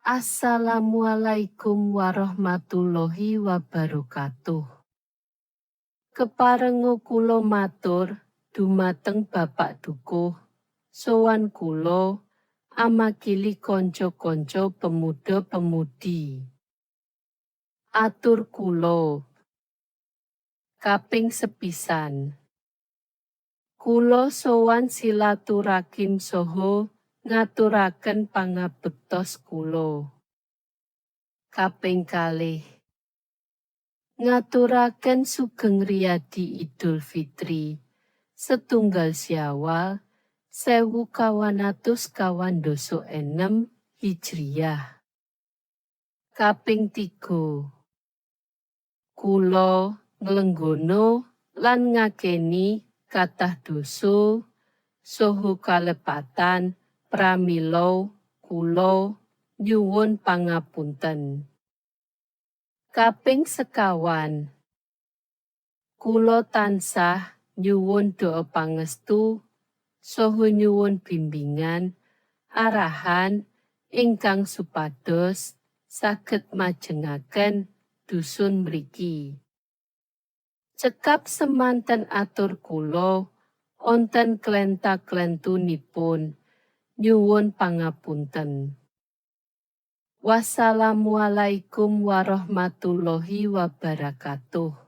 Assalamualaikum warahmatullahi wabarakatuh. Keparenga kula matur dumateng Bapak Dukuh, sowan kula amakili kanca-kanca pemuda-pemudi. Atur kula kaping sepisan. Kula sowan silaturahim saha ngaturaken pangabektos kula. Kaping kalih, ngaturaken sugeng riyadi Idul Fitri 1 Syawal 1446 Hijriah. Kaping 3, kula nglenggana lan ngakeni kathah dosa saha kalepatan, pramila kula nyuwun pangapunten. Kaping sekawan, kula tansah nyuwun doa pangestu saha nyuwun bimbingan arahan ingkang supados saged majengaken dusun mriki. Cekap semanten atur kula, wonten klenta-klentunipun nyuwun pangapunten. Wassalamualaikum warahmatullahi wabarakatuh.